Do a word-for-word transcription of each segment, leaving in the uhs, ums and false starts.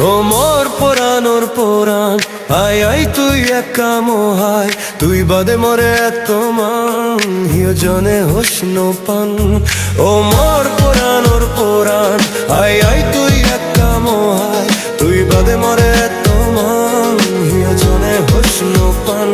O mor poranor poran, ai, ai, tui ekka mo hai, tui bade more etto man, hiyo jone hosh no pan. O mor poranor poran, ai, ai, tui ekka mo hai, tui bade more etto man, hiyo jone hosh no pan.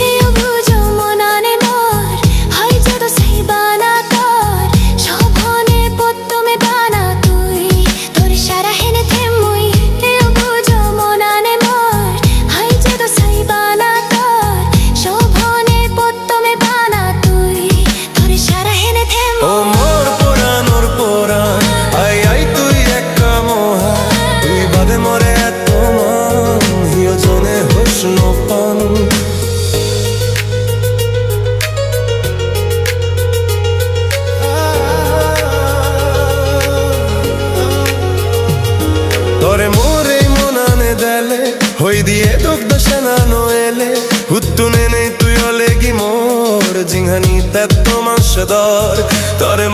Hiyo bujo monane mor, hai jado sai bana tor, shobhone pottome bana tui. Tor sara hene themmui, hiyo bujo monane mor, hai jado sai bana tor, shobhone pottome bana tui. Tor sara hene themmui. O mor poranor poran, ai, ai, tui ekka mo hai, tui bade more etto man, hiyo jone hosh no pan. Tore mor ei monane dele, hoi diye dok do sena no ele. Huttun enei tui olegi mor, jinghani tetto man sodor. Tore